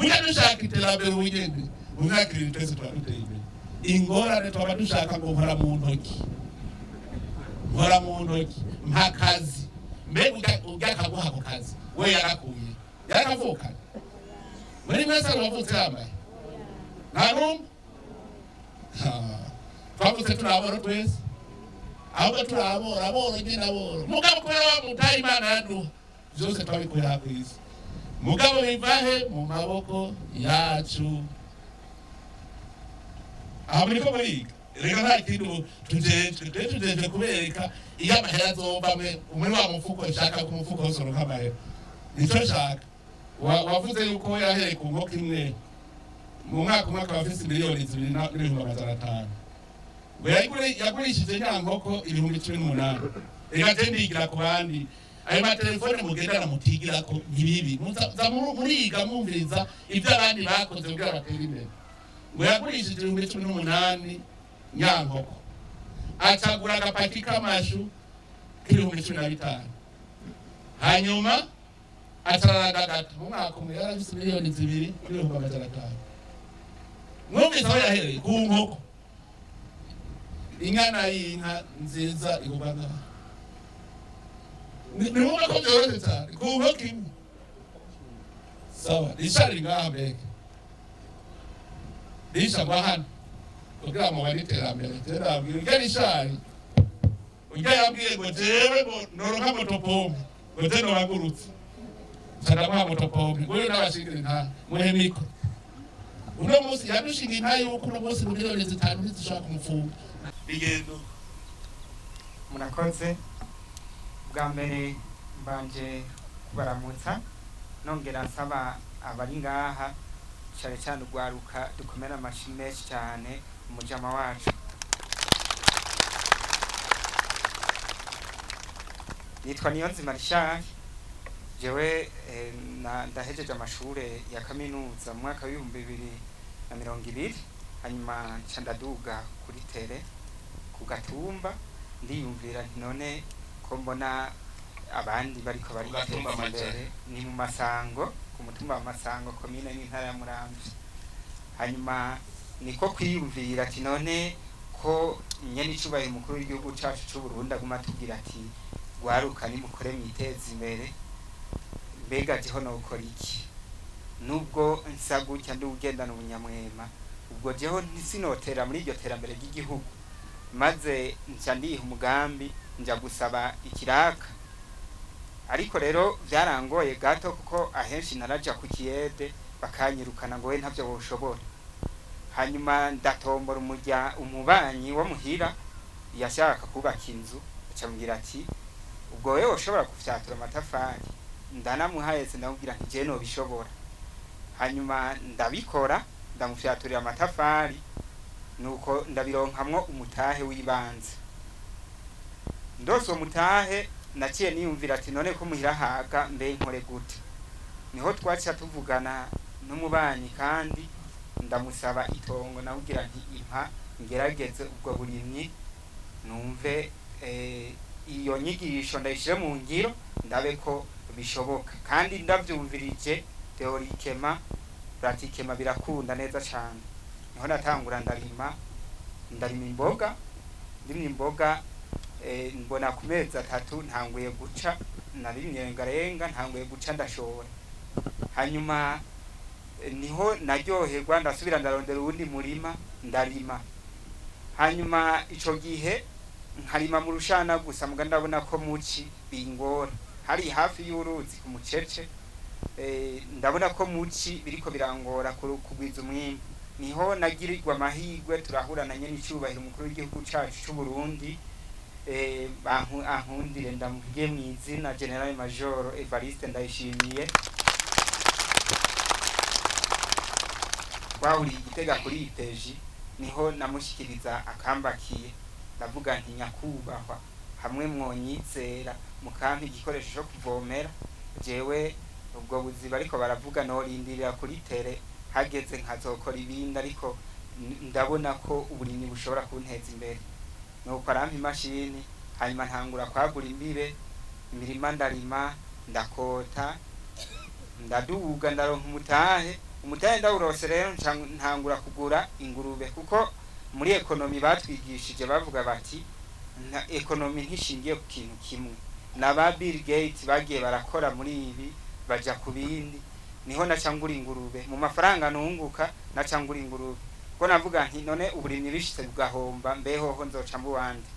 Burya dushaka iterambere ubugende mu myaka 7 twese tuba duteye imbere. Ingorane twaba dushaka ngo nkora mu ntoki, nkora mu ntoki, mpa akazi. Mbega urya akaguha ako kazi we yarakuye, yarakavukanye? Muri mwese hari uwavutse yambaye? Nta n'umwe. Twavutse turi aboro twese, ahubwo turi aboro, aboro nyine aboro. Mugabo kubera wa mutahe Imana yaduha, byose twabikorera ku isi. Mugabo bivahe mu maboko yacu. Aha muriko muriga rero, nta kintu tujejwe. Twe tujejwe kubereka iyo amahera azova muri wa mufuko. Nshaka ku mufuko wose uronka amahera, nico nshaka. Wavuze yuko yahereye ku nkoko imwe, mu mwaka umwe akaba afise miliyoni 2 n'ibihumbi 500. Ngo yagurishije nya nkoko 18,000. Reka je ndigira ku bandi. Ayo matelefone mugendana mutigirako ntibibi, muza muriga, mwumviriza ibyo abandi bakoze kugira batere imbere. Ngo yagurishije 18,000 nyankoko, acagura agapaki k'amashu k'15,000, hanyuma acararagagata. Mu mwaka umwe yarafise miliyoni 2 n'ibihumbi 500. Mwumvise aho yahereye ku nkoko. Inyana y'inka nziza igurwa ngaha. Nimwumva ko byoroshye cyane ku nkoko imwe? Sawa, rishari ngaha mbega risha ngwa hano kugira ngo mubone iterambere. Je ndababwira, urya rishari, urya yambwiye ngo jewe ngo noronka motopompe, ngo je nohagurutse, nca ndamuha motopompe. Nguyu n'abashingira intahe, muhe micro. Uno munsi yadushinga intahe yuko uno munsi miliyoni 5 ntizishobora kumufunga bigendo. Murakoze. Bwa mbere mbanje kubaramutsa, nongera nsaba abari ngaha, cyane cyane urwaruka, dukomere amashi menshi cyane umujama wacu. Nitwa Niyonzima Richard. Jewe ndahejeje amashure ya kaminuza mu mwaka w'2020, hanyuma nca ndaduga kuri terrain ku gatumba. Ndiyumvira nti: none ko mbona abandi bariko Ku gatumba bariteza amaja. imbere? Ni mu Masango, ku mutumba wa Masango, komine n'intara ya Muramvya. Hanyuma niko kwiyumvira ati: none ko nyene icubahiro umukuru w'igihugu cacu c'u Burundi aguma atubwira ati: "Gwaruka, nimukore mwiteze imbere", mbega jeho nokora iki? Nubwo nsa gutya, ndi ugendana ubunyamwema, ubwo jeho ntisinotera muri iryo terambere ry'igihugu? Maze nca ndiha umugambi, nja gusaba ikiraka. Ariko rero vyarangoye gato, kuko ahenshi naraja ku kiyede bakanyirukana ngo: "We ntavyo woshobora." Hanyuma ndatombora umurya umubanyi wo muhira yashaka kubaka inzu, acambwira ati: "Ubwo wewe woshobora gufyatura amatafari?" Ndanamuhayetse, ndamubwira nti: "Je nobishobora." Hanyuma ndabikora, ndamufyaturira amatafari, nuko ndabironkamwo umutahe w'ibanze. Ndose uwo mutahe, naciye niyumvira ati: none ko muhira haga, mbe nkore gute? Niho twaca tuvugana n'umubanyi, kandi ndamusaba itongo, namubwira nti: "Impa ngerageze ubwo burimyi, numve iyo nyigisho ndayishire mu ngiro, ndabe ko bishoboka." Kandi ndavyumvirije théoriquement, pratiquement birakunda neza cane. Niho natangura ndarima, ndarima imboga. Ndimye imboga, mbona ku mezi 3 ntanguye guca, narimye rengarenga, ntanguye guca ndashora. Hanyuma niho naryoherwa, ndasubira ndarondera uwundi murima, ndarima. Hanyuma ico gihe nkarima mu rushana gusa, muga ndabona ko muci bingora, hari hafi y'uruzi ku mucece. Ndabona ko muci biriko birangora kugwiza umwimbu. Niho nagirirwa amahirwe turahura na nyene icubahiro umukuru w'igihugu cacu c'u Burundi, ankundire ndamuvuge mw'izina, Général Major Evariste Ndayishimiye. Twahuriye Igitega kuri ipeji, niho namushikiriza akambakiye. Ndavuga nti: "Nyakubahwa, hamwe mwonyizera mukampa igikoresho co kuvomera, jewe ubwo buziba ariko baravuga norindirira kuri terrain hageze nkazokora ibindi, ariko ndabona ko uburimyi bushobora kunteza imbere." Nuko arampa imashini, hanyuma ntangura kwagura imbibe imirima, ndarima, ndakota, ndaduga, ndaronka umutahe. Umutahe ndawurose rero, ntangura kugura ingurube, kuko muri économie batwigishije bavuga bati na économie ntishingiye ku kintu kimwe. Na ba Bill Gates bagiye barakora muri ibi, baja ku bindi. Niho naca ngura ingurube mu mafaranga nunguka, naca ngura ingurube kuko navuga nti none uburimyi bishitse bugahomba, mbehoho nzoca mbuwande?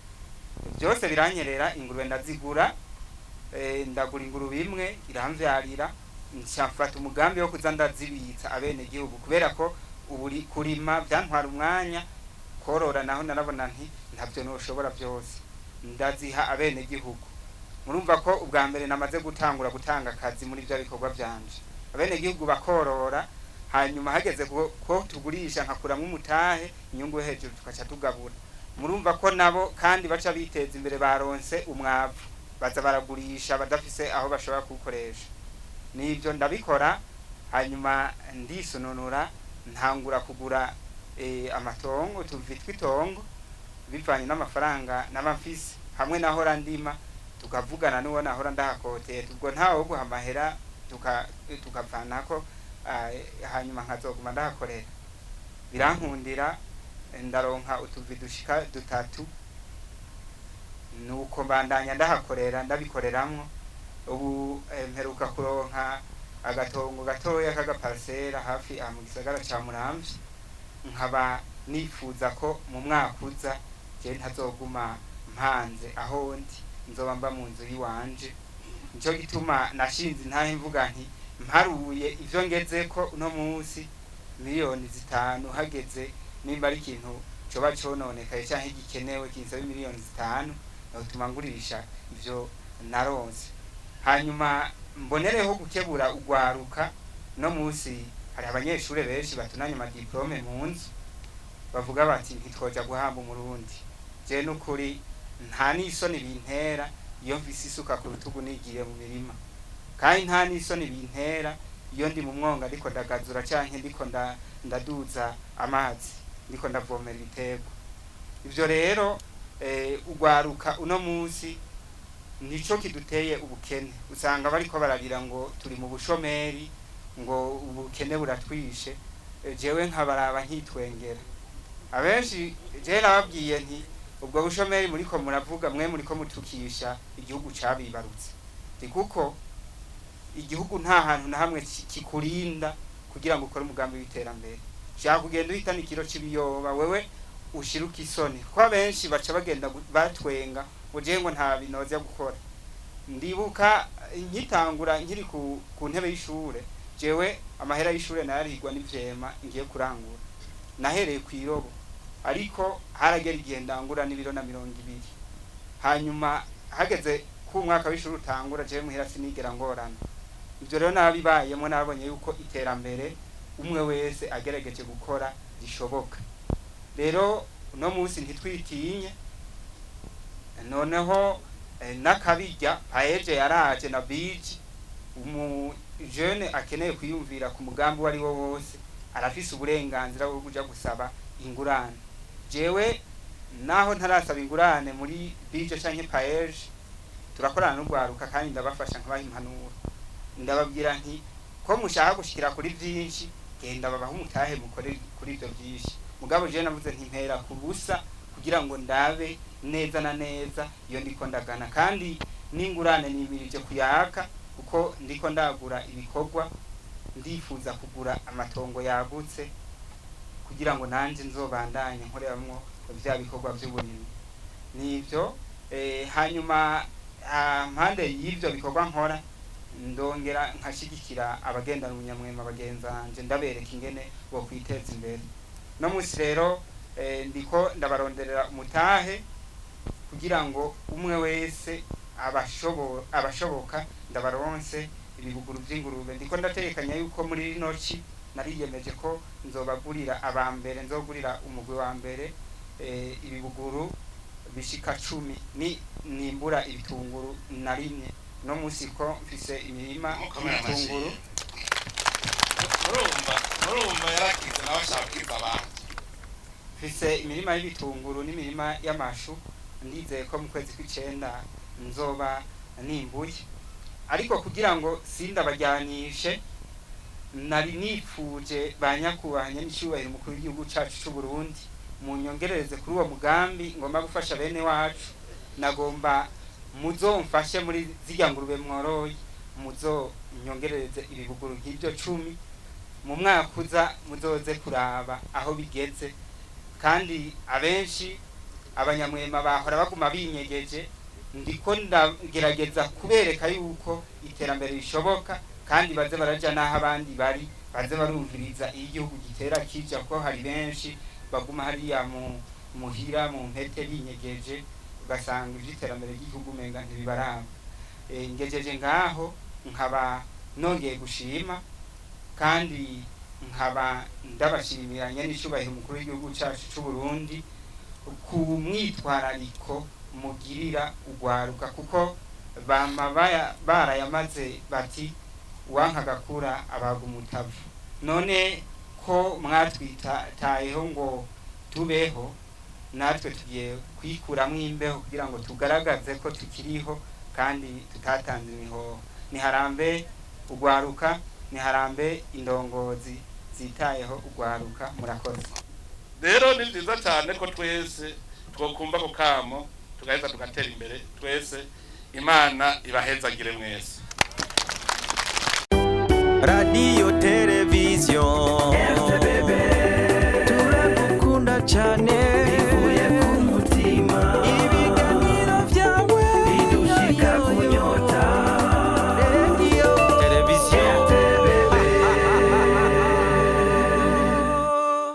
Byose biranyerera. Ingurube ndazigura, ndagura ingurube imwe iramvyarira, nca mfata umugambi wo kuza ndazibitsa abenegihugu, kubera ko uburi kurima byantwara umwanya, korora naho narabona nti ntabyo noshobora byose, ndaziha abenegihugu. Murumva ko ubwa mbere namaze gutangura gutanga akazi muri bya bikorwa byanje, abenegihugu bakorora, hanyuma hageze ko tugurisha nkakuramwo umutahe, inyungu hejuru tukaca tugabura. Murumva ko nabo kandi baca biteza imbere, baronse umwavu baza baragurisha badafise aho bashobora kuwukoresha. Nibyo ndabikora, hanyuma ndisununura, ntangura kugura amatongo, tuvi tw'itongo, bivanye n'amafaranga naba mfise hamwe nahora ndima, tukavugana n'uwo nahora ndahakotera, ubwo ntawe wo guha amahera, tukavanako, hanyuma nkazoguma ndahakorera. Birankundira, ndaronka utuvi dushika dutatu, nuko mbandanya ndahakorera, ndabikoreramwo. Ubu mperuka kuronka agatongo gatoya k'agaparisera hafi aha mu gisagara ca Muramvya, nkaba nifuza ko mu mwaka uza je ntazoguma mpanze aho ndi, nzoba mba mu nzu yiwanje. Nico gituma nashinze intahe mvuga nti mparuye ivyo ngezeko uno munsi, 5 miliyoni, hageze nimba ari ikintu coba cononekaye canke gikenewe kinsaba 5 miliyoni, notuma ngurisha ivyo naronse. Hanyuma mbonereho gukebura ugwaruka. No munsi hari abanyeshure benshi batunanye amadiplômes mu nzu, bavuga bati ntitwoja guhamba umurundi. Je nukuri nta n'isoni bintera iyo mfise isuka ku rutugu nigiye mu mirima, kandi nta n'isoni bintera iyo ndi mu mwonga ndiko ndagazura canke ndiko ndaduza amazi, ndiko ndavomera ibiterwa. Ivyo rero, ugwaruka uno munsi nico kiduteye ubukene. Usanga bariko bararira ngo turi mu bushomeri, ngo ubukene buratwishe. Jewe nkabaraba nkitwengera. Abenshi jewe nababwiye nti ubwo bushomeri muriko muravuga, mwe muriko mutukisha igihugu cabibarutse. Ndi kuko igihugu nta hantu na hamwe kikurinda kugira ngo ukore umugambi w'iterambere. Shaka kugenda uhitana ikiro c'ibiyoba, wewe ushiruka isoni, kuko abenshi baca bagenda batwenga ngo jewe ngo nta binoza gukora. Ndibuka nkitangura nkiri ku ntebe y'ishure, jewe amahera y'ishure nayarihirwa n'ivyema ngiye kurangura. Nahereye kw'irobo, ariko haragera igihe ndangura n'ibiro na 20. Hanyuma hageze ko umwaka w'ishuri utangura, jewe muhira sinigera ngorana. Ivyo rero nabibayemo, nabonye yuko iterambere umwe wese agerageje gukora rishoboka. Rero uno munsi ntitwitinye. Noneho n'akabirya PAEEJ yaraje na BIJE. Umu jeune akeneye kwiyumvira ku mugambi uwo ari wo wose arafise uburenganzira bwo kuja gusaba ingurane. Jewe naho ntarasaba ingurane muri BIJE canke PAEEJ, turakorana n'urwaruka kandi ndabafasha, nkabaha impanuro. Ndababwira nti ko mushaka gushikira kuri vyinshi, genda babaha umutahe mukore kuri ivyo vyinshi. Mugabo jewe navuze nti mpera ku busa kugira ngo ndabe neza na neza iyo ndiko ndagana, kandi n'ingurane nimirije kuyaka kuko ndiko ndagura ibikorwa. Ndifuza kugura amatongo yagutse kugira ngo nanje nzobandanye nkoreramwo vya bikorwa vy'uburimyi. Nivyo. Hanyuma mpande y'ivyo bikorwa nkora, ndongera nkashigikira abagendana ubunyamwema bagenzanje, ndabereka ingene bo kwiteza imbere. No munsi rero ndiko ndabaronderera umutahe kugira ngo umwe wese abashoboka ndabaronse ibibuguru vy'ingurube. Ndiko ndategekanya yuko muri rino ci nariyemeje ko nzobagurira aba mbere, nzogurira umugwi wa mbere ibibuguru bishika 10 ni nimbura ibitunguru narimye. No munsi ko mfise imirima Mukomere amashyi. y'ibitunguru. Murumva yarakize, nawe ashaka gukiza abandi. Mfise imirima y'ibitunguru n'imirima y'amashu. Ndizeye ko mu kwezi kw'icenda nzoba nimbuye. Ariko kugira ngo sindabajyanishe Nari nifuje ba nyakubahwa n'icyubahiro umukuru w'igihugu cyacu cy'u Burundi, munyongerereze kuri uwo mugambi ngomba gufasha bene wacu. Nagomba muzomfashe muri zirya ngurube mworoye, muzonyongerereze ibibuguru nk'ibyo 10 mu mwaka uza, muzoze kuraba aho bigeze. Kandi abenshi abanyamwema bahora baguma binyegeje, ndiko ndagerageza kubereka yuko iterambere rishoboka, kandi baze baraja n'aho abandi bari, baze barumviriza iyo igihugu gitera kija, ko hari benshi baguma hariya mu muhira mu mpete binyegeje, ugasanga ivy'iterambere ry'igihugu umenga ntibibaraba. Ngejeje ngaho, nkaba nongeye gushima kandi nkaba ndabashimira nyenicubahiro umukuru w'igihugu cacu c'u Burundi ku mwitwarariko mugirira ugwaruka, kuko bama barayamaze bati: "Uwanka agakura abaga umutavu." None ko mwatwitayeho ngo tubeho, natwe tugiye kwikuramwo imbeho kugira ngo tugaragaze ko tukiriho kandi tutatanze imihoho. Niharambe ugwaruka, niharambe indongozi zitayeho ugwaruka. Murakoze. Rero ni byiza cyane ko twese twokumva ku kamo, tugaheza tugatera imbere twese. Imana ibahezagire mwese. Radiyo, televiziyo.